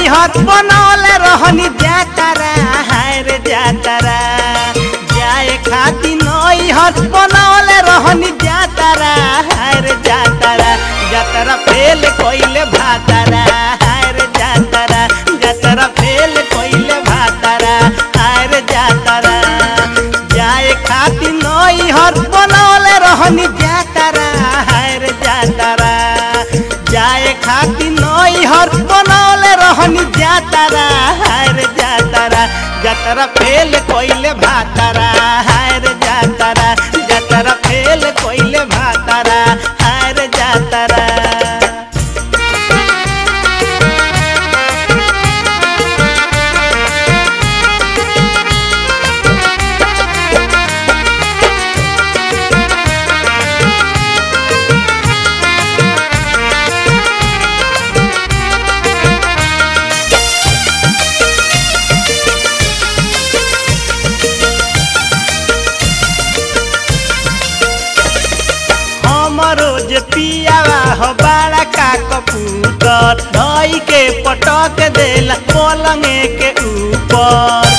नैहर बनौले रहनी जातरा, हाय रे जातरा। जाए खाती नैहर बनौले रहनी जातरा, हाय रे जातरा। जातरा फेल कइले भातरा, हाय रे जातरा। जातरा फेल कइले भातरा, हाय रे जातरा। जाए खाती नैहर बनौले रहनी जातरा, हाय रे जातरा। जाए खाती नैहर बनौले रहनी जातरा, हाय रे जातरा। जातरा फेल कइले भातरा, हाय रे जातरा। जातरा फेल कइले भातरा, हाय रे जातरा। हमरो जे पियावा हो बड़ा का कपूतर, धई के पटक देला पलंगे के ऊपर।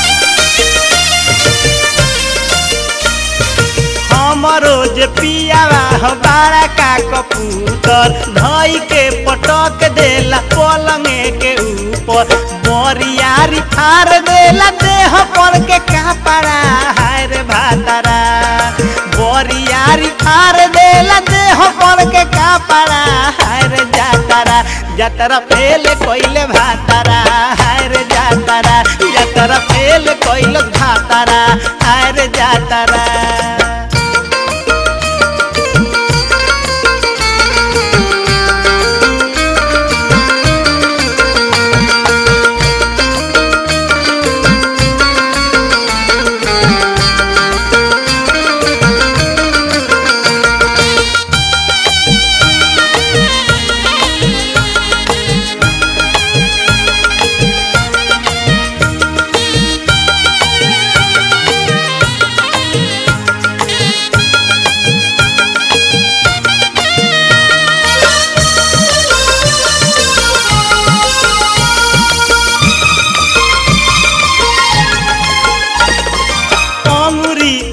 हमरो जे पियावा हो बड़ा का कपूतर, धई के पटक देला पलंगे के ऊपर। बरियारी फार देला देह पर के कपड़ा, हाय रे भातरा। बरियारी फार देला देह पर के कपड़ा, हाय रे जातरा। जातरा फेल कइले भातरा, हाय रे जातरा। जातरा फेल कइले भातरा, हाय रे जातरा।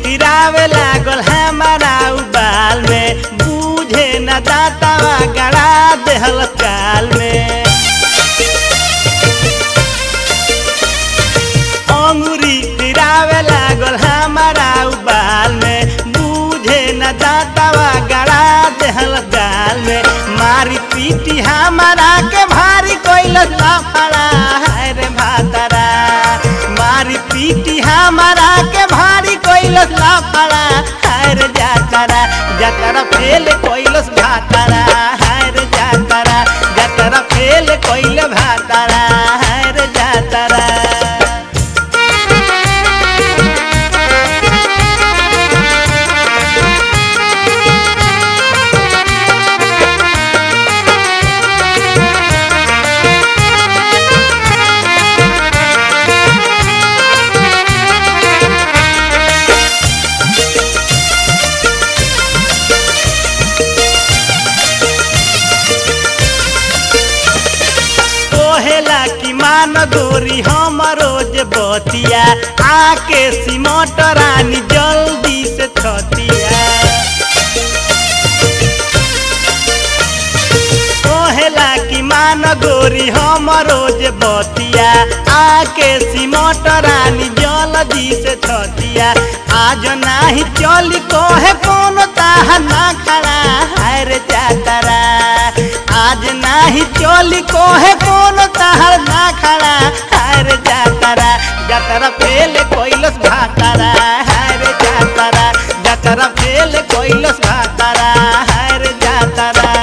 तिरावे लागल हमारा उबाल में, बूझे न दातावा गड़ा देहल काल में। अंगुरी तिरावे लागल हमारा उबाल में, बूझे न दातावा गड़ा देहल काल में। मारी पीटी हमारा के भारी कइल लफड़ा, हाय रे भातरा। मारी पीटी हमारा के भारी कइलस लफड़ा, हाय रे जातरा। जातरा फेल कइलस भातरा, हाय रे जातरा। जातरा फेल कइले भातरा, हाय रे जातरा। कोहेला की मान गोरी हमरो जे बतिया, आके सिमट रानी जल्दी से छतिया। कोहेला की मान गोरी हमरो जे बतिया, आके सिमट रानी जल्दी से छतिया। आज नाही चली कोहे कोनो ताहा ना खड़ा, हाय रे जातरा। आज नाही चली कोहे कोनो ताहर ना खड़ा, हाय रे जातरा। जातरा फेल कइलस भातरा, हाय रे जातरा। जातरा फेल कइलस भातरा, हाय रे जातरा।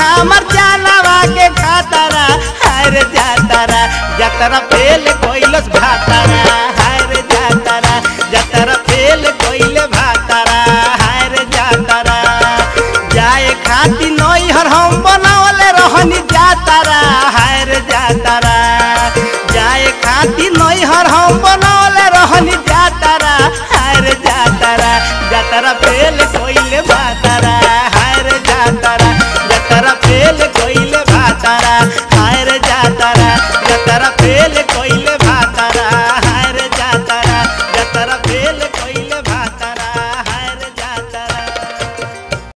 हमर जानवा के खातारा। हाय रे जातारा, जातरा फेल कोइलस।